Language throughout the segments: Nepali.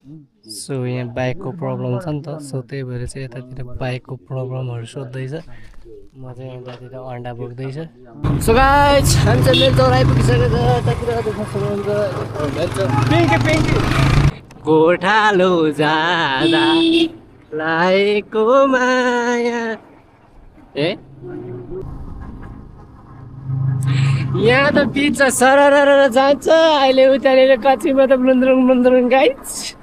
सो यहाँ बाइकको प्रब्लम छ नि त, सो त्यही भएर चाहिँ यतातिर बाइकको प्रब्लमहरू सोध्दैछ। म चाहिँ यतातिर अन्डा बोक्दैछु। सो गाइस हामी चाहिँ मेलचौर आइपुगिसकेको छ। यतातिर देख्न सक्नुहुन्छ गोठालो जाँदा लागेको माया। ए यहाँ त पिच सरर जान्छ, अहिले उतानेर कच्चीमा त ब्लुन्द्रुङ ब्लुन्द्रुङ गाइस।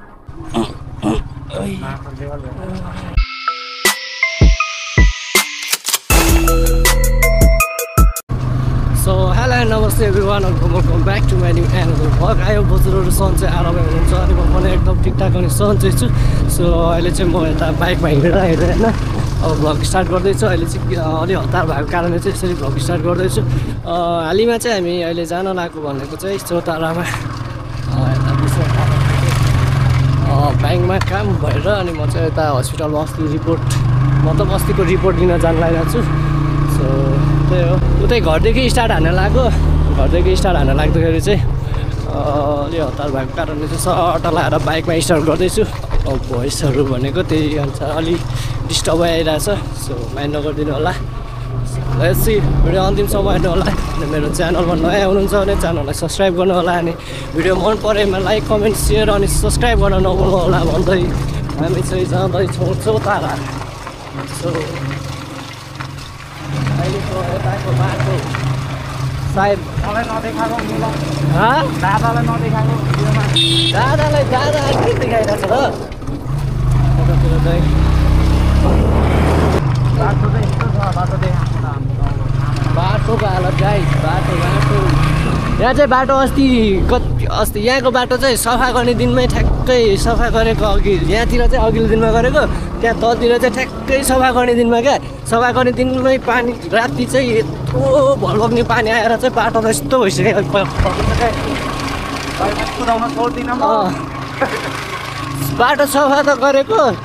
सो हेलो नमस्ते everyone, welcome back to my new another vlog. आयो बजुरहरू सन्चै आरामै हुनुहुन्छ अनि म पनि एकदम ठिकठाक अनि सन्चै छु। सो अहिले चाहिँ म यता बाइकमा हिँडेर होइन अब भ्लग स्टार्ट गर्दैछु। अहिले चाहिँ अलि हतार भएको कारणले चाहिँ यसरी भ्लग स्टार्ट गर्दैछु। हालैमा चाहिँ हामी अहिले जान लागेको भनेको चाहिँ चौतारामा यता ब्याङ्कमा काम भएर अनि म चाहिँ यता हस्पिटलमा अस्तिको रिपोर्ट लिन जान लागेको छु। सो त्यही हो, उतै घरदेखि स्टार्ट हान्न लाग्दाखेरि चाहिँ अलि हतार भएको कारणले चाहिँ सट्ट लगाएर बाइकमा स्टार्ट गर्दैछु। अब भोइसहरू भनेको त्यही अनुसार अलि डिस्टर्ब आइरहेछ, सो माइन्ड नगरिदिनु होला। यसी भिडियो अन्तिमसम्म हेर्नु होला। अनि मेरो च्यानलमा नयाँ हुनुहुन्छ भने च्यानललाई सब्सक्राइब गर्नु होला। अनि भिडियो मन परेमा लाइक कमेन्ट सेयर अनि सब्सक्राइब गर्न नभुल्नु होला भन्दै हामी चाहिँ जाँदैछौँ चौतारा। सो अहिलेको यताको बाटो सायद नदेखाएको दादालाई दादा के देखाइरहेको छ र यतातिर चाहिँ बाटोको हालत गाइस। बाटो यहाँ चाहिँ बाटो अस्ति यहाँको बाटो चाहिँ सफा गर्ने दिनमै ठ्याक्कै सफा गरेको अघि, यहाँतिर चाहिँ अघिल्लो दिनमा गरेको, त्यहाँ तलतिर चाहिँ ठ्याक्कै सफा गर्ने दिनमा क्या। सफा गर्ने दिनमै पानी राति चाहिँ यत्रो भलबग्ने पानी आएर चाहिँ बाटो त यस्तो भइसक्यो। बाटो सफा त गरेको,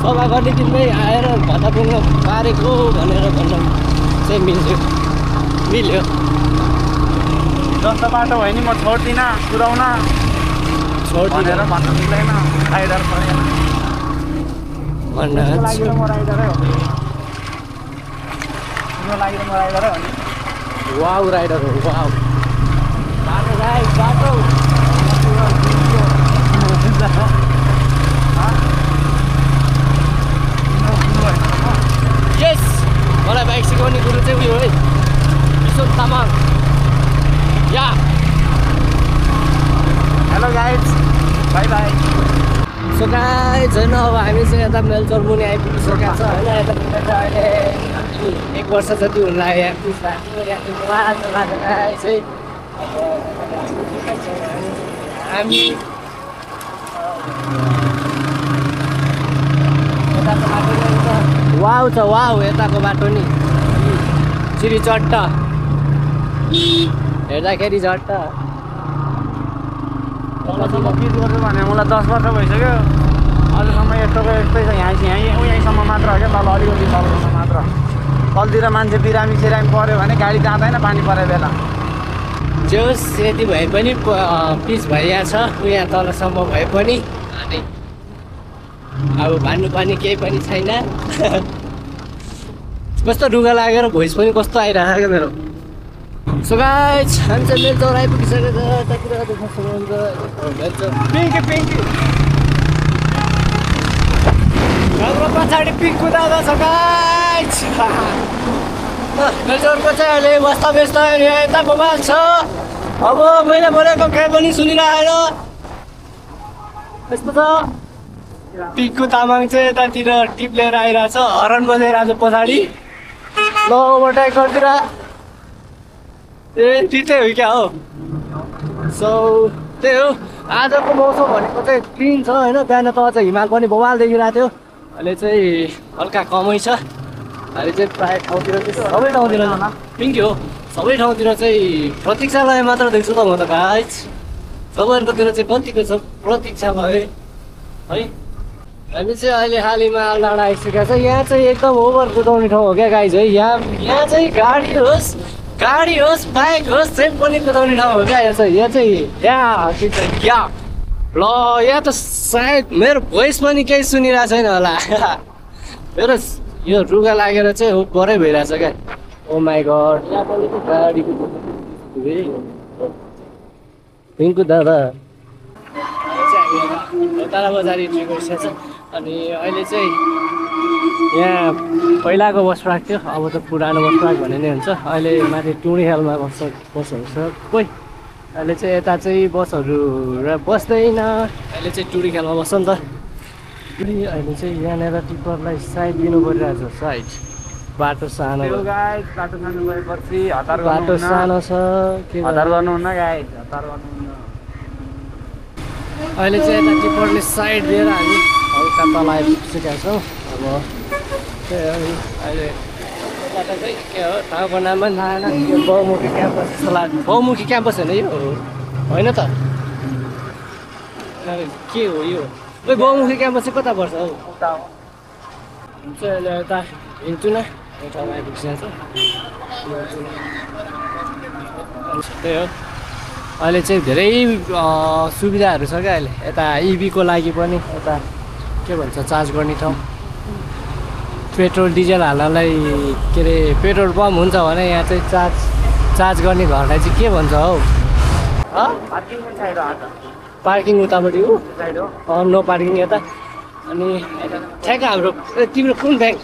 सफा गर्ने दिनमै आएर भत्तापुङ्ग पारेको भनेर भन्न चाहिँ मिल्यो। जस्तो बाटो भयो नि म छोड्दिनँ पुऱ्याउन भनेर भन्न मिल्दैन। राइडर परेन म राइडरै हो, तिम्रो लागि म राइडरै हो नि। वाउ राइडर हो, वाउ बाटो गाइस बाटो। यस मलाई बाइक सिकाउने गुरु चाहिँ उयो है विश्व तामाङ। या hello guys, bye bye. So guys होइन अब हामी चाहिँ यता मेलचौर मुनि आइपुगिसकेको छ होइन। यता अहिले 1 वर्ष जति हुन लाग्यो चाहिँ हामी यताको बाटो वाउ छ, वाउ यताको बाटो नि चिरी चट्ट हेर्दाखेरि झट्ट। तलसम्म पिच गर्छु भने मलाई 10 वर्ष भइसक्यो, अझसम्म यस्तै छ। यहीँसम्म मात्र हो क्या, तल अलिकति तलसम्म मात्र। तलतिर मान्छे बिरामी सिरामी पऱ्यो भने गाडी जाँदैन पानी परे बेला। जो यति भए पनि पिच भइरहेको छ यहाँ तलसम्म भए पनि। अनि अब भन्नुपर्ने केही पनि छैन। कस्तो ढुङ्गा लागेर भोइस पनि कस्तो आइरहेको क्या मेरो। सो गाइस हामी चाहिँ मेलचौर आइपुगिसकेको छ। यतातिर देख्न सक्नुहुन्छ हाम्रो पछाडि पिङ कुदाउँदा छ गाइस। मेलचौरको चाहिँ अहिले बस्दा व्यस्त यता मोबाइल छ। अब मैले बोलेको केही पनि सुनिरहेन यस्तो छ। पिङ्कु तामाङ चाहिँ यतातिर टिप लिएर आइरहेछ, हरन बजाइरहेछ पछाडि। ल ओभरटेक गरिदिएर ए त्यतै हो क्या हो। सो त्यही हो, आजको मौसम भनेको चाहिँ क्लिन छ होइन। बिहान त अझ हिमाल पनि बवाल देखिरहेको थियो, अहिले चाहिँ हल्का कमै छ। अहिले चाहिँ प्रायः ठाउँतिर चाहिँ सबै ठाउँतिर पिङ्की हो, सबै ठाउँतिर चाहिँ प्रतीक्षालय मात्र देख्छु त म त गाइस। सबैहरूकोतिर चाहिँ कतिको छ प्रतीक्षालय है। हामी चाहिँ अहिले हालैमा अलडाँडा आइसकेको छ। यहाँ चाहिँ एकदम ओभर कुदाउने ठाउँ हो क्या गाइज है। यहाँ चाहिँ गाडी होस् बाइक होस् ट्रेन पनि कुदाउने ठाउँ हो क्या। यहाँ चाहिँ यहाँ ल यहाँ त सायद मेरो भोइस पनि केही सुनिरहेको छैन होला मेरो यो रुगा लागेर चाहिँ उपरै भइरहेछ क्या ओ माई गड यहाँ पनि गाडीको पिङ्कु दादा तारा बजारी इन्ट्री गरिसकेको छ अनि अहिले चाहिँ यहाँ पहिलाको बसपार्क थियो अब त पुरानो बसपार्क भन्ने नै हुन्छ अहिले माथि टुँडिखालमा बसहरू छ कोही अहिले चाहिँ यता चाहिँ बसहरू बस्दैन अहिले चाहिँ टुँडिखालमा बस्छ नि त अहिले चाहिँ यहाँनिर टिप्परलाई साइड दिनु परिरहेको छ साइड बाटो सानो बाटो सानो गएपछि बाटो सानो छ के हतार गर्नुहुन्न गाइस हतार गर्नुहुन्न अहिले चाहिँ यता टिप्परले साइड दिएर हामी हल्का तल आइपुगिसकेका छौँ अब त्यही हो अहिले यता चाहिँ के हो ठाउँको नाम पनि थाहा छैन यो बहुमुखी क्याम्पस जस्तो लाग्छ बहुमुखी क्याम्पस होइन यो होइन त के हो यो खोइ बहुमुखी क्याम्पस चाहिँ कता पर्छ हौ चाहिँ अहिले यता हिँड्छु न यो ठाउँमा आइपुगिसकेको छ त्यही हो अहिले चाहिँ धेरै सुविधाहरू छ क्या अहिले यता इभीको लागि पनि यता के भन्छ चार्ज गर्ने ठाउँ पेट्रोल डिजल हाल्नलाई के अरे पेट्रोल पम्प हुन्छ भने यहाँ चाहिँ चार्ज गर्ने घरलाई चाहिँ के भन्छ हौ पार्किङ उतापट्टि हो नो पार्किङ यता अनि ठ्याक्क हाम्रो तिम्रो कुन ब्याङ्क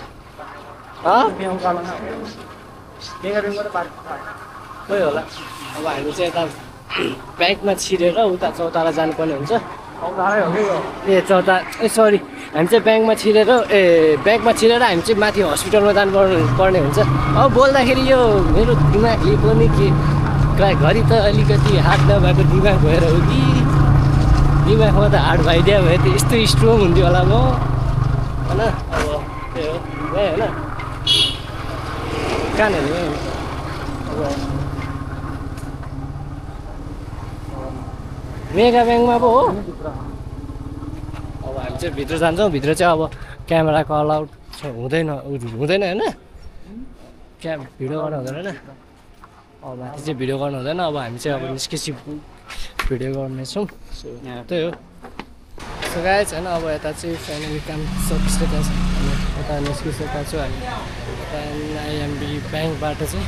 खोइ होला अब हामी चाहिँ यता ब्याङ्कमा छिरेर उता चौतारा जानुपर्ने हुन्छ ए सरी हामी चाहिँ ब्याङ्कमा छिरेर हामी चाहिँ माथि हस्पिटलमा जानुपर्ने हुन्छ अब बोल्दाखेरि यो मेरो दिमागले पनि के घरि त अलिकति हात नभएको दिमाग भएर हो कि दिमागमा त हात भइदियो भए त यस्तो स्ट्रङ हुन्थ्यो होला म होइन अब त्यही हो होइन कहाँनिर अब मेगा ब्याङ्कमा पो हो अब हामी चाहिँ भित्र जान्छौँ भित्र चाहिँ अब क्यामेराको अलाउड हुँदैन होइन भिडियो गर्नु हुँदैन होइन अब माथि चाहिँ भिडियो गर्नु हुँदैन अब हामी चाहिँ अब निस्केपछि भिडियो गर्नेछौँ सो त्यही हो सो गाइज होइन अब यता चाहिँ फ्यामिली काम सकिसकेको छ अनि यता निस्किसकेका छौँ हामी यता आइएमबी ब्याङ्कबाट चाहिँ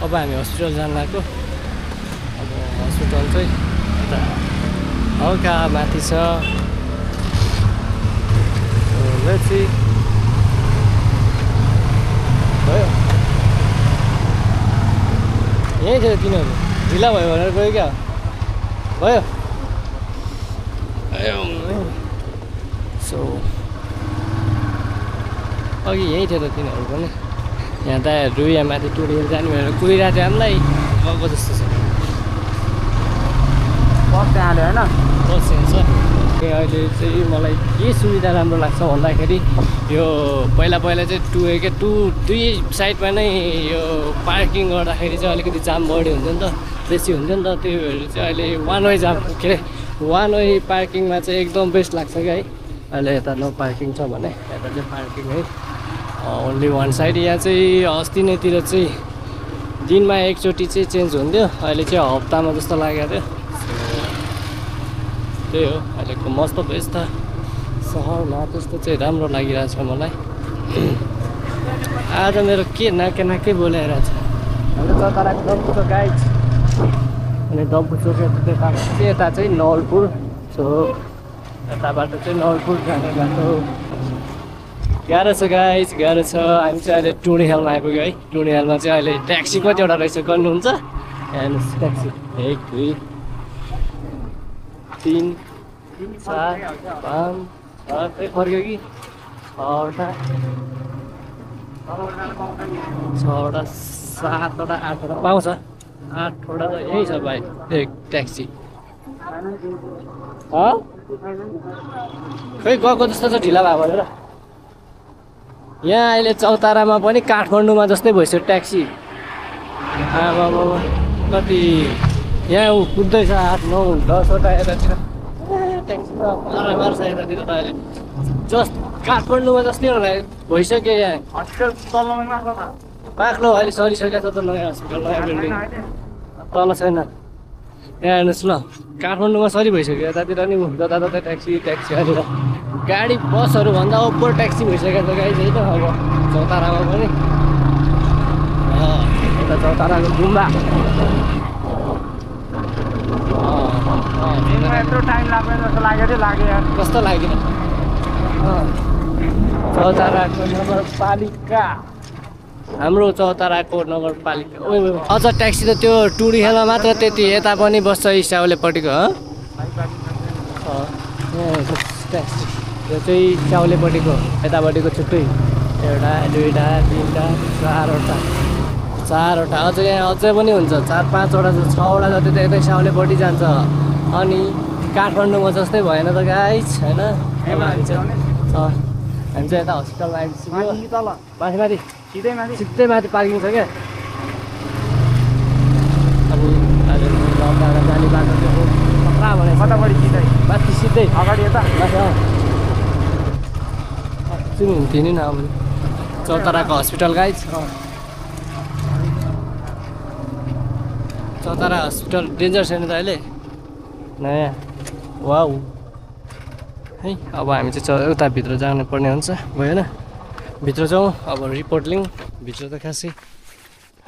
अब हामी हस्पिटल जानु लाग्यो अब हस्पिटल चाहिँ हल्का माथि छ भयो यहीँ थियो तिनीहरू ढिला भयो भनेर गयो क्या भयो सो अघि यहीँ थियो त तिनीहरू पनि यहाँ त रुइया माथि टुरेर जाने भनेर कुदिरहेको थियो हामीलाई गएको जस्तो छ बस त्यहाँ हाल्यो होइन बस छ अहिले चाहिँ मलाई के सुविधा राम्रो लाग्छ भन्दाखेरि यो पहिला चाहिँ दुई साइडमा नै यो पार्किङ गर्दाखेरि चाहिँ अलिकति जाम बढी हुन्थ्यो नि त बेसी हुन्थ्यो नि त त्यो भएर चाहिँ अहिले वान वे जाम के अरे वान वे पार्किङमा चाहिँ एकदम बेस्ट लाग्छ क्या है अहिले यता नो पार्किङ छ भने यता चाहिँ पार्किङ है ओन्ली वान साइड यहाँ चाहिँ अस्ति नैतिर चाहिँ दिनमा एकचोटि चाहिँ चेन्ज हुन्थ्यो अहिले चाहिँ हप्तामा जस्तो लागेको थियो त्यही हो अहिलेको मस्त बेस्ट सहरमा त्यस्तो चाहिँ राम्रो लागिरहेछ मलाई आज मेरो के नाकै बोलाइरहेछ हाम्रो चौताराको डम्फु चोक गाइज अनि डम्फु चोक यता चाहिँ नवलपुर सो यताबाट चाहिँ नवलपुर जाने बाटो गाह्रो छ गाइज गाह्रो छ हामी चाहिँ अहिले टुँडिखालमा आइपुग्यो है टुँडिखालमा चाहिँ अहिले ट्याक्सी कतिवटा रहेछ गर्नुहुन्छ हेर्नुहोस् ट्याक्सी 1 2 3 4 5 6 फर्क्यो कि 6वटा 7वटा 8वटा पाउँछ 8वटा त यही छ भाइ एक ट्याक्सी खै गएको जस्तो छ ढिला भयो भनेर यहाँ अहिले चौतारामा पनि काठमाडौँमा जस्तै भइसक्यो ट्याक्सी आमा कति यहाँ कुद्दैछ 8 9 10वटा यतातिर ट्याक्सी त मार्छ यतातिर त अहिले जस्ट काठमाडौँमा जस्तै भइसक्यो यहाँ हस्पिटल तलमा बाक्लो अहिले सरिसकेको छ त नयाँ हस्पिटल नयाँ बिल्डिङ तल छैन यहाँ हेर्नुहोस् ल काठमाडौँमा सरी भइसक्यो यतातिर नि जताततै ट्याक्सी गरेर गाडी बसहरूभन्दा ओभर ट्याक्सी भइसकेको छ गाडी चाहिँ अब चौतारामा पनि यता चौताराको गुम्बा यत्रो टाइम लाग्दैन जस्तो लाग्यो थियो लाग्यो यार कस्तो लाग्यो चौताराको नगरपालिका हाम्रो चौताराको नगरपालिका अझ ट्याक्सी त त्यो टुरिखेलमा मात्र त्यति यता पनि बस्छ स्याउलेपट्टिको ट्याक्सी त्यो चाहिँ स्याउलेपट्टिको यतापट्टिको छुट्टै एउटा दुईवटा तिनवटा चारवटा अझ यहाँ अझै पनि हुन्छ 4-5वटा 6वटा जति त यतै स्याउलेपट्टि जान्छ अनि काठमाडौँमा जस्तै भएन त गाइस होइन हामी चाहिँ यता हस्पिटलमा आइपुग्यो माथि सिधै माथि पार्किङ छ क्या अनि अहिले जाने बाटो त्यो खतरा भने कतापट्टि सिधै माथि सिधै अगाडि यता माथि हुन्थ्यो नि न अब चौताराको हस्पिटल गाइज चौतारा हस्पिटल डेन्जर छैन त अहिले नयाँ वाउ है अब हामी चाहिँ उता भित्र जानुपर्ने हुन्छ भएन भित्र जाउँ अब रिपोर्ट लिउँ भित्र त खासै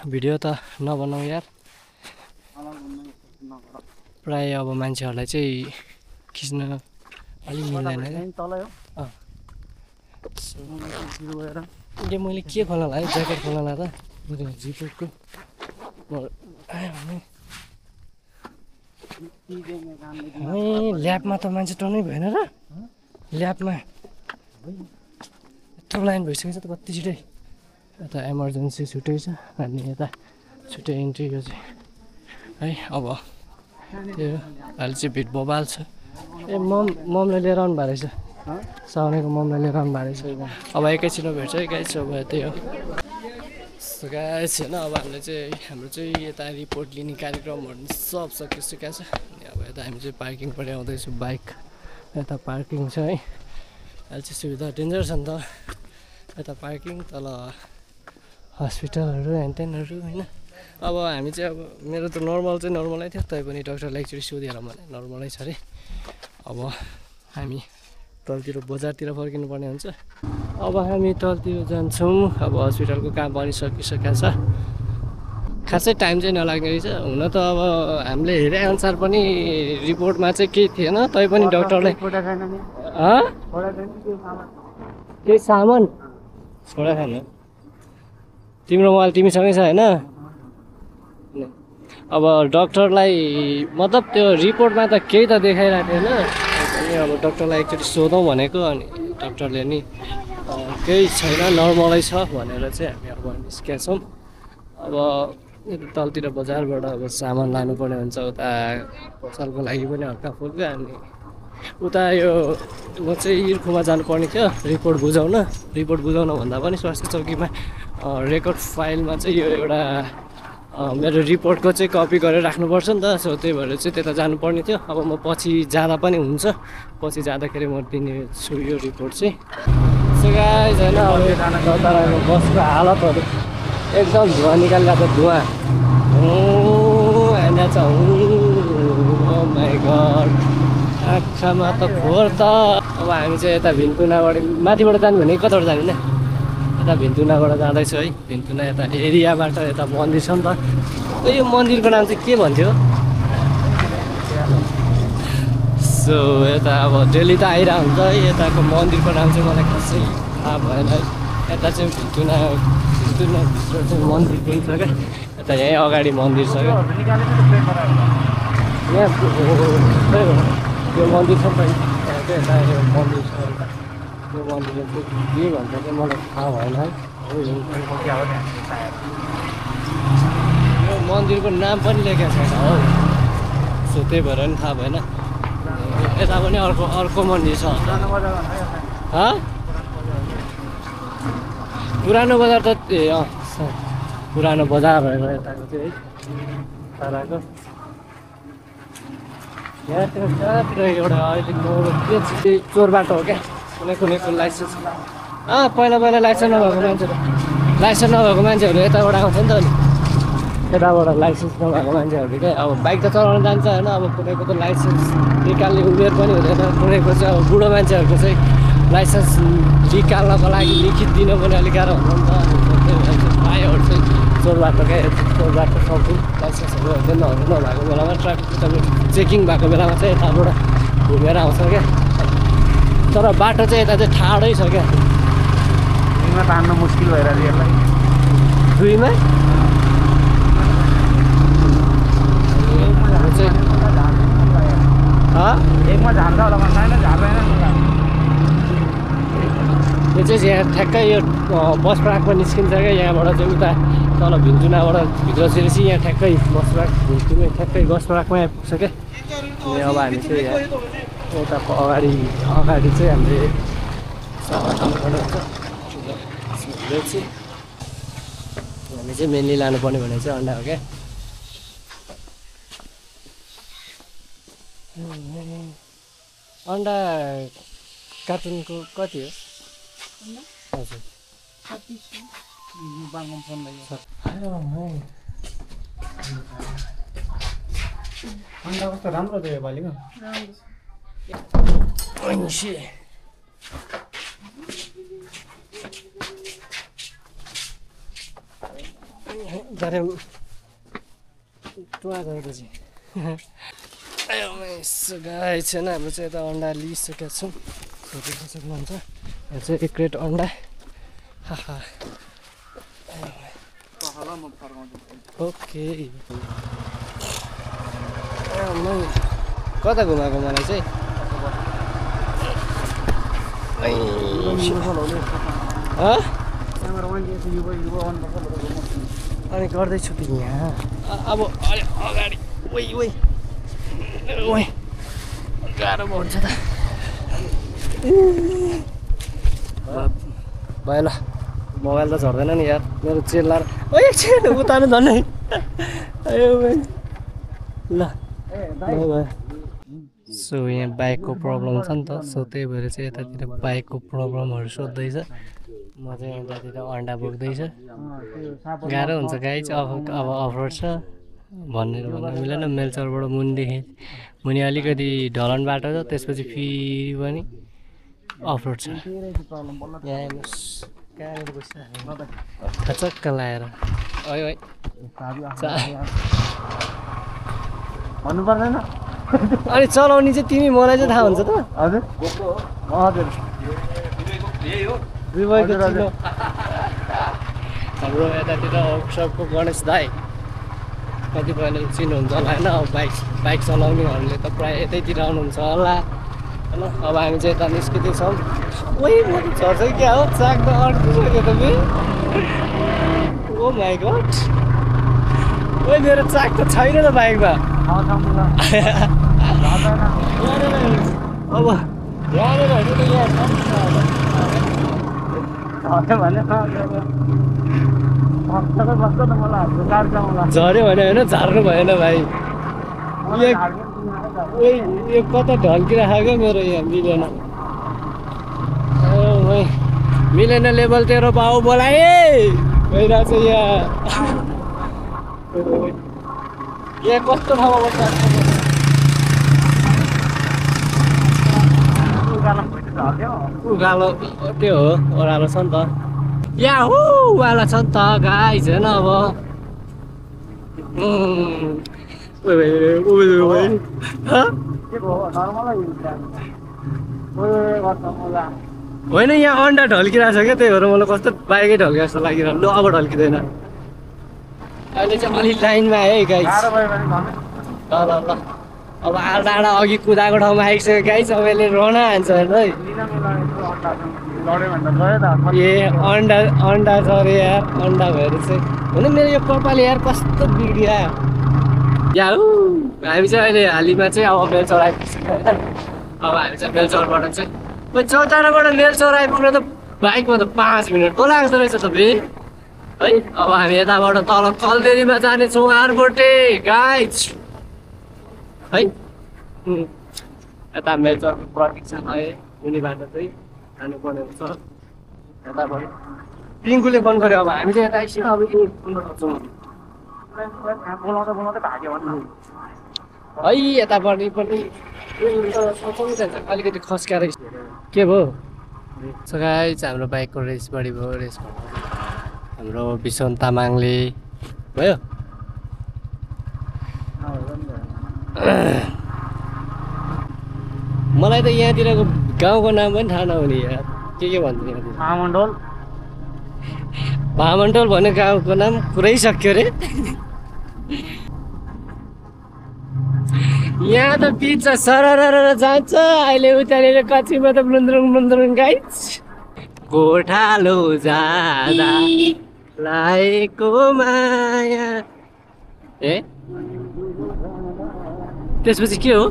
भिडियो त नबनाउँ यार प्राय अब मान्छेहरूलाई चाहिँ खिच्न अलिक मिल्दैन क्या मैले के खोल्न लाग्यो ज्याकेट खोल्न लाग्दा रिपोर्टको ल्याबमा त मान्छे टर्नै भएन र ल्याबमा यत्रो लाइन भइसकेको छ त कति छिटै यता इमर्जेन्सी छुट्टै छ अनि यता छुट्टै इन्ट्री यो चाहिँ है अब त्यो अहिले चाहिँ भिड बबाल छ ए ममलाई लिएर आउनु भएको रहेछ साउनेको ममलाई लिएर आउनु भएको रहेछ अब एकैछिनमा भेट्छ है गाइस अब त्यही हो सो गाइस होइन अब हामीले चाहिँ हाम्रो चाहिँ यता रिपोर्ट लिने कार्यक्रमहरू सब सकिसकेको छ अनि अब यता हामी चाहिँ पार्किङबाट आउँदैछु बाइक यता पार्किङ छ है अहिले चाहिँ सुविधा डेन्जर छ नि त यता पार्किङ तल हस्पिटलहरू हेनटेनहरू होइन अब हामी चाहिँ अब मेरो त नर्मल चाहिँ नर्मलै थियो तैपनि डक्टरलाई एकचोटि सोधेर भने नर्मलै छ अरे अब हामी तलतिर बजारतिर फर्किनु पर्ने हुन्छ अब हामी तलतिर जान्छौँ अब हस्पिटलको काम बनिसकिसकेको छ खासै टाइम चाहिँ नलाग्ने रहेछ हुन त अब हामीले हेरे अनुसार पनि रिपोर्टमा चाहिँ केही थिएन तैपनि डक्टरलाई केही सामान छोडा छैन तिम्रो मोबाइल तिमीसँगै छ होइन अब डक्टरलाई मतलब त्यो रिपोर्टमा त केही त देखाइरहेको थिएन अनि अब डक्टरलाई एकचोटि सोधौँ भनेको अनि डक्टरले नि केही छैन नर्मलै छ भनेर चाहिँ हामी अब निस्केका छौँ अब तलतिर बजारबाट अब सामान लानुपर्ने हुन्छ उता पसलको लागि पनि हल्का फुल्का अनि उता यो म चाहिँ इर्खुमा जानुपर्ने थियो रिपोर्ट बुझाउन भन्दा पनि स्वास्थ्य चौकीमा रेकर्ड फाइलमा चाहिँ यो एउटा मेरो रिपोर्टको चाहिँ कपी गरेर राख्नुपर्छ नि त सो त्यही भएर चाहिँ त्यता जानुपर्ने थियो अब म पछि जाँदा पनि हुन्छ पछि जाँदाखेरि म दिनेछु यो रिपोर्ट चाहिँ सो गाइस होइन अब चौताराको बसको हालतहरू एकदम धुवा निकालिरहेको छ धुवा होइन छ माई गड आँखामा त खोर त अब हामी चाहिँ यता भिन्तुनाबाट माथिबाट जानु भने कताबाट जाने होइन यता भिन्तुनाबाट जाँदैछु है भिन्तुना यता एरियाबाट यता मन्दिर छ नि त यो मन्दिरको नाम चाहिँ के भन्थ्यो सो यता अब डेली त आइरहेको हुन्छ है यताको मन्दिरको नाम चाहिँ मलाई खासै थाहा भएन है यता चाहिँ भित्रभित्र चाहिँ मन्दिर पनि छ क्या यता यहीँ अगाडि मन्दिर छ क्या यहाँ यो मन्दिर छ नि त यता यो मन्दिर छ यो मन्दिर चाहिँ के भन्छ चाहिँ मलाई थाहा भएन है यो मन्दिरको नाम पनि लेखेको छैन हो सो त्यही भएर पनि थाहा भएन यता पनि अर्को मन्दिर छ पुरानो बजार त पुरानो बजार भएको यताको चाहिँ है ताराको यहाँतिर एउटा अहिलेको के चोर बाटो हो क्या कुनैको लाइसेन्स पहिला लाइसेन्स नभएको मान्छेहरू यताबाट आउँछ नि त अनि यताबाट लाइसेन्स नभएको मान्छेहरूले क्या अब बाइक त चलाउन जान्छ होइन अब कुनैको त लाइसेन्स निकाल्ने उमेर पनि हुँदैन कुनैको चाहिँ अब बुढो मान्छेहरूको चाहिँ लाइसेन्स निकाल्नको लागि लिखित दिन पनि अलिक गाह्रो हुन्छ नि त त्यही भएर चाहिँ प्रायःहरू चाहिँ चोरबाट सक्छु लाइसेन्सहरू नभएको बेलामा ट्राफिक चेकिङ भएको बेलामा चाहिँ यताबाट घुमेर आउँछ क्या तर बाटो चाहिँ यता चाहिँ ठाडै छ क्या दुईमा तान्न मुस्किल भइरहेको थियो यसलाई दुईमा एकमा झार्छ होला छैन झार्दैन यो चाहिँ यहाँ ठ्याक्कै यो बस पार्कमा निस्किन्छ क्या यहाँबाट चाहिँ उता तल भिन्चुनाबाट भित्र छिरेपछि यहाँ ठ्याक्कै बस पार्क भिन्चुमै ठ्याक्कै बस पार्कमै आइपुग्छ क्या अनि अब हामी चाहिँ यहाँ यताको अगाडि चाहिँ हामीले हामी चाहिँ मेनली लानुपर्ने भने चाहिँ अन्डा हो क्या अन्डा कार्टुनको कति हो हजुर अन्डा कस्तो राम्रो थियो योपालिको गाई छैन हाम्रो चाहिँ यता अन्डा लिइसकेका छौँ देख्न सक्नुहुन्छ यो चाहिँ एक क्रेट अन्डा ओके कता घुमाएको मलाई चाहिँ अनि गर्दैछु कि यहाँ अब अगाडि गाह्रो हुन्छ त भयो ल मोबाइल त झर्दैन नि यार मेरो चेल्ला एकछिन उतार्नु झन् ल सो यहाँ बाइकको प्रब्लम छ नि त सो त्यही भएर चाहिँ यतातिर बाइकको प्रब्लमहरू सोध्दैछ म चाहिँ यतातिर अन्डा बोक्दैछ गाह्रो हुन्छ गाई चाहिँ अब अफरोड छ भनेर भन्नु मिलेन मेलचरबाट मुनि अलिकति ढलान बाटो छ त्यसपछि फेरि पनि अफरोड छ यहाँ हेर्नुहोस् कहाँनिर बसिरहेको चक्क लाएर भन्नु पर्दैन अनि चलाउने चाहिँ तिमी मलाई चाहिँ थाहा हुन्छ त हजुर हजुर हाम्रो यतातिर वर्कसपको गणेश दाई कतिपयले चिन्नुहुन्छ होला होइन अब बाइक चलाउनेहरूले त प्रायः यतैतिर आउनुहुन्छ होला होइन अब हामी चाहिँ यता निस्किँदैछौँ म त झर्छ क्या हो चाक त अड्किसक्यो त ओ माई गड मेरो चाक त छैन त बाइकमा अब झऱ्यो भने होइन झार्नु भएन भाइ यो कता ढल्किरहेको क्या मेरो यहाँ मिलेन लेभल तेरो बाउ बोलाए भइरहेको छ यहाँ कस्तो ठाउँमा बस्छ उकालो त्यो हो ओह्रालो छ नि त याहु वाला छ नि त गाइस होइन अब होइन यहाँ अन्डा ढल्किरहेको छ क्या त्यही भएर मलाई कस्तो बाइकै ढल्किएको जस्तो लागिरहेको लु अब ढल्किँदैन अहिले चाहिँ अलिक लाइनमा आयो है गाइस ल अब डाँडा अघि कुदाएको ठाउँमा आइसक्यो गाइस अब यसले रना हान्छ हेर्नु है ए अन्डा छ अरे यार अन्डा भएर चाहिँ होइन मेरो यो कपाल यार कस्तो बिग्रियो या हामी चाहिँ अहिले हालीमा चाहिँ अब बेलचौर आइपुग्छौँ होइन अब हामी चाहिँ बेलचौरबाट चाहिँ चौताराबाट बेलचौर आइपुग्न त बाइकमा त 5 मिनट पो लाग्दो रहेछ त है अब हामी यताबाट तल कलदेरीमा जानेछौँ आरबोटे गाइज है यता बेलचौरको प्रतीक्षा है मुनिबाट चाहिँ जानुपर्ने हुन्छ यताबाट पिङ्कुले फोन गर्यो अब हामी चाहिँ यता एकछिन अब फोन गर्छौँ बोलाउँदा बोलाउँदै भाग्यो भन्नु है यतापट्टि अलिकति खस्का रहेछ के भयो सो गाइस हाम्रो बाइकको रेस बढी भयो रेस हाम्रो विसन तामाङले भयो मलाई त यहाँतिरको गाउँको नाम पनि थाहा नहुने यार के भन्छ यहाँतिर भामण्डल भन्ने गाउँको नाम पुरै सक्यो रे यहाँ त बिच सरर जान्छ अहिले उतानेर कच्चीमा त ब्लुन्द्रुङ गाइस गोठालो जाँदा लागेको माया ए त्यसपछि के हो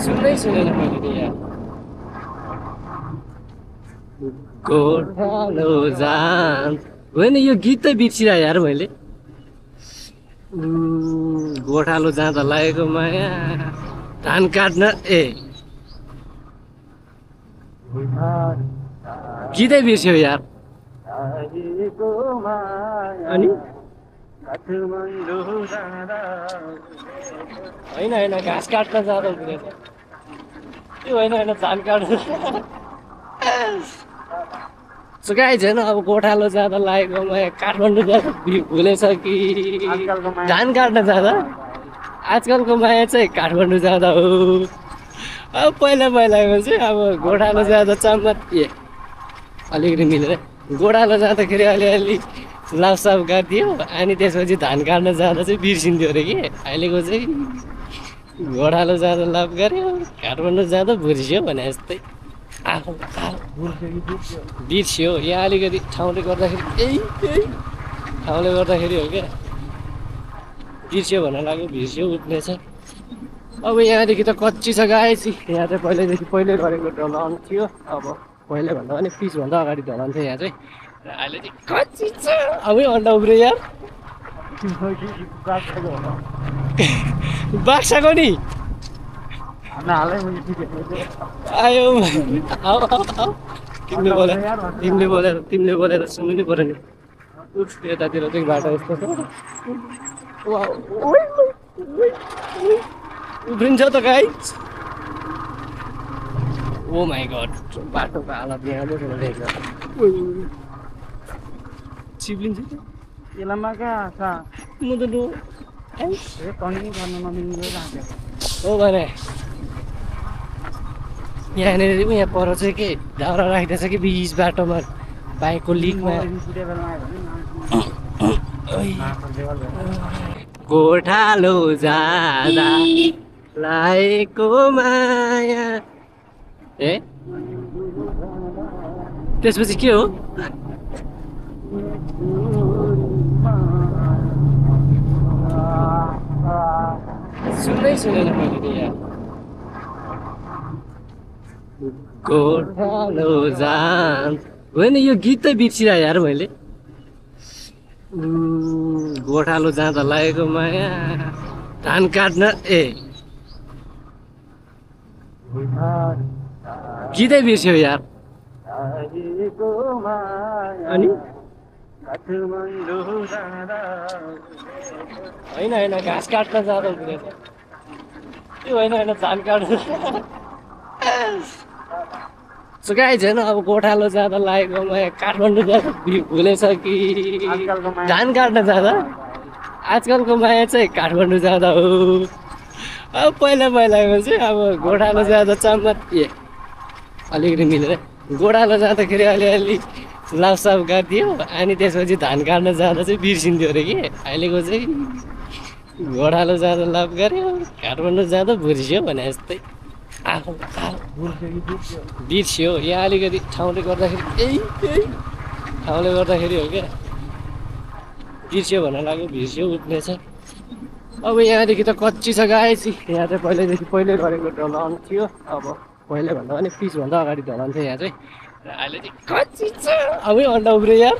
सुन्दै सुनेन मैले नि यार गोठालो जान होइन यो गीत त बिर्सिरहेँ यार मैले गोठालो जाँदा लागेको माया धान काट्न ए गीतै बिर्स्यो यार अनि होइन घाँस काट्न जाँदा पुगेछ त्यो होइन धान काट्नु सो गाइस होइन अब गोठालो जाँदा लागेको माया काठमाडौँ जाँदा भुलेछ कि धान काट्न जाँदा आजकलको माया चाहिँ काठमाडौँ जाँदा हो अब पहिलाको चाहिँ अब गोठालो जाँदा चम्मत ए अलिकति मिलेर गोठालो जाँदाखेरि अलिअलि लाउसाफ गरिदियो अनि त्यसपछि धान काट्न जाँदा चाहिँ बिर्सिन्थ्यो अरे कि अहिलेको चाहिँ गोठालो जाँदा लाभ गऱ्यो काठमाडौँ जाँदा बिर्स्यो भने जस्तै बिर्स्यो यहाँ अलिकति ठाउँले गर्दाखेरि ठाउँले गर्दाखेरि हो क्या बिर्स्यो भन्न लाग्यो बिर्स्यो उठ्नेछ अब यहाँदेखि त कच्ची छ गाएपछि यहाँ चाहिँ पहिल्यै गरेको ढलान थियो अब पहिल्यैभन्दा पनि पिचभन्दा अगाडि ढलान थियो यहाँ चाहिँ र अहिले चाहिँ कच्ची छ अब अन्डा उब्रियो यार बाक्साको नि आयो तिमीले बोलेर सुन्नु नि पऱ्यो नि उफ यतातिर चाहिँ बाटो यस्तो छ उफ्रिन्छ त गाइस ओ माई गड बाटोको हालत यहाँ रहेछ चिप्लिन्छ यसमा क्या म त हो भने यहाँनिर यहाँ पर चाहिँ के दाउरा राखिदिएछ कि बिच बाटोमा बाइकको लिकमा गोठालो जाँदा लागेको माया ए त्यसपछि के हो सुन्दै सुनेन मैले नि यार गोठालो जान होइन यो गीत त बिर्सिरहेँ यार मैले गोठालो जाँदा लागेको माया धान काट्न ए गीतै बिर्स्यो यार अनि होइन घाँस काट्न जाँदा पुगेछ त्यो होइन धान काट्नु सो गाइस होइन अब गोठालो जाँदा लागेको माया काठमाडौँ जाँदा भुलेछ कि धान काट्न जाँदा आजकलको माया चाहिँ काठमाडौँ जाँदा हो अब पहिलाको चाहिँ अब गोठालो जाँदा चम्मत ए अलिकति मिलेर गोठालो जाँदाखेरि अलिअलि लाउसाफ गरिदियो अनि त्यसपछि धान काट्न जाँदा चाहिँ बिर्सिन्थ्यो अरे कि अहिलेको चाहिँ गोठालो जाँदा लाभ गऱ्यो काठमाडौँ जाँदा बिर्स्यो भने जस्तै बिर्स्यो यहाँ अलिकति ठाउँले गर्दाखेरि हो क्या बिर्स्यो भन्न लाग्यो बिर्स्यो उठ्नेछ अब यहाँदेखि त कच्ची छ गाएपछि यहाँ चाहिँ पहिल्यै गरेको ढलान थियो अब पहिल्यैभन्दा पनि पिचभन्दा अगाडि ढलान थियो यहाँ चाहिँ र अहिले चाहिँ कच्ची छ अब अन्डा उब्रियो यार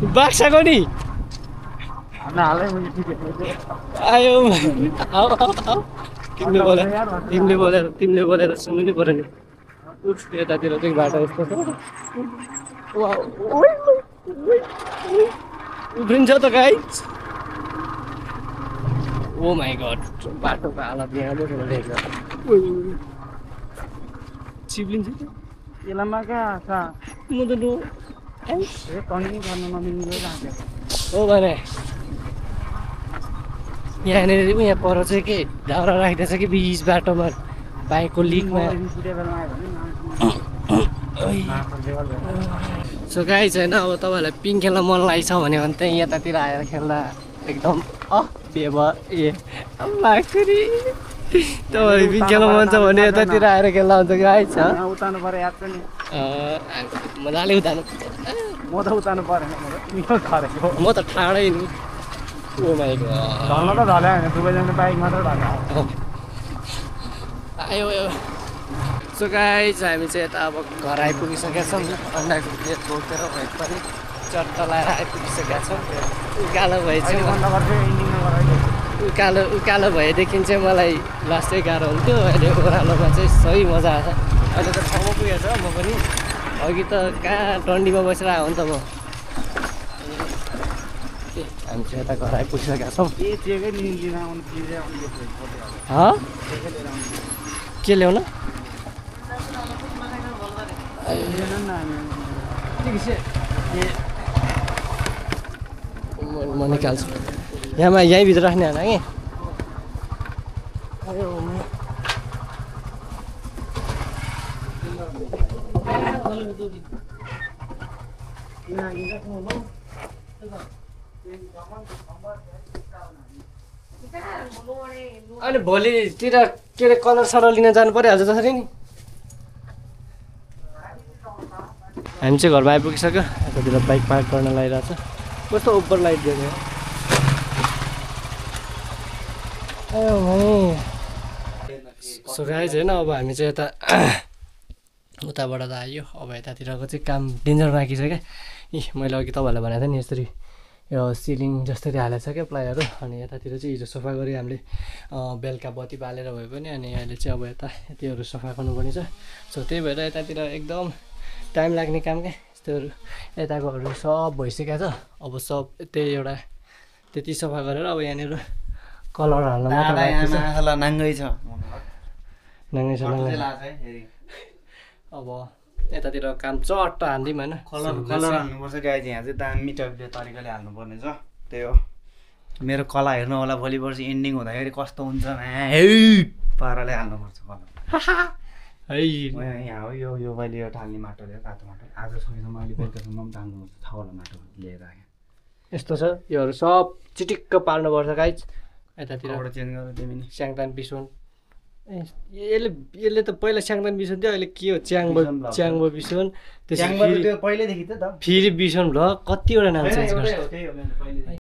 बाक्साको नि आयो तिमीले बोलेर सुन्नु नि पऱ्यो नि उफ यतातिर चाहिँ बाटो यस्तो छ उफ्रिन्छ त गाइस ओ माई गड बाटोको हालत यहाँ देख्छ चिप्लिन्छ यसलाई क्या म त कन्टिन्यू गर्न नमिल्ने हो भने यहाँनिर यहाँ पर चाहिँ के दाउरा राखिदिएछ कि बिच बाटोमा बाइकको लिकमा सो गाइस होइन अब तपाईँहरूलाई पिङ खेल्न मन लागेको छ भने चाहिँ यतातिर आएर खेल्दा एकदम तपाईँहरू पिङ खेल्न मन छ भने यतातिर आएर खेल्दा हुन्छ गाइस उतार्नु पर्यो याद पनि मजाले उतार्नु म त उतार्नु परेन म त ठाडै नि ओ माई गड ढल्न त ढल्यो होइन दुवैजना बाइक मात्र ढल्यो आयो सो गाइस हामी चाहिँ यता अब घर आइपुगिसकेका छौँ अन्डाको गेट बोकेर भए पनि चट्ट लगाएर आइपुगिसकेका छौँ उकालो भए चाहिँ उकालो भएदेखि चाहिँ मलाई लास्टै गाह्रो हुन्थ्यो अहिले ओह्रालोमा चाहिँ सही मजा आएको छ अहिले त ठाउँमा पुगेको छ म पनि अघि त कहाँ डन्डीमा बसेर आयो नि त म हामी चाहिँ यता घर आइपुगिसकेका छौँ के ल्याउन म निकाल्छु यहीँभित्र राख्ने होला कि अनि भोलितिर के अरे कलर सलर लिन जानु परिहाल्छ जसरी नि हामी चाहिँ घरमा आइपुगिसक्यो यतातिर बाइक पार्क गर्न लागिरहेको छ कस्तो ओभर लाइट दिएको सो गाइस होइन अब हामी चाहिँ यता उताबाट त आयो अब यतातिरको चाहिँ काम डेन्जर बाँकी छ क्या मैले अघि तपाईँहरूलाई भनेको थिएँ नि यसरी यो सिलिङ जसरी हालेको छ क्या प्लाइहरू अनि यतातिर चाहिँ हिजो सफा गरी हामीले बेलुका बत्ती बालेर भए पनि अनि अहिले चाहिँ अब यता त्योहरू सफा गर्नुपर्ने छ सो त्यही भएर यतातिर एकदम टाइम लाग्ने काम क्या यस्तोहरू यताकोहरू सब भइसकेको छ अब सब त्यही एउटा त्यति सफा गरेर अब यहाँनिर कलर हाल्न मात्र नाङ्गै छ नाङ्गै छ अब यतातिर काम चट्ट हालिदिउँ होइन कलर हाल्नुपर्छ गाई यहाँ चाहिँ दामी टाइपले तरिकाले हाल्नुपर्ने छ त्यही हो मेरो कला हेर्नु होला भोलि पर्सि एन्डिङ हुँदाखेरि कस्तो हुन्छ पाराले हाल्नुपर्छ कलर है यहाँ हो यो मैले यो ढाल्ने माटो लिएर तातो माटो आज सकेसम्म अहिले बेलुकासम्म पनि ढाल्नुपर्छ थाउला माटो लिएर आएँ यस्तो छ योहरू सब चिटिक्क पाल्नुपर्छ गाइज यतातिर चेन्ज गरेर तिमी नि स्याङतान बिसोन यसले त पहिला स्याङतान बिसोन थियो अहिले के हो च्याङ्बो बिसोन त्यो पहिल्यैदेखि त फेरि बिसोन भ्लग कतिवटा नाम चेन्ज गर्छ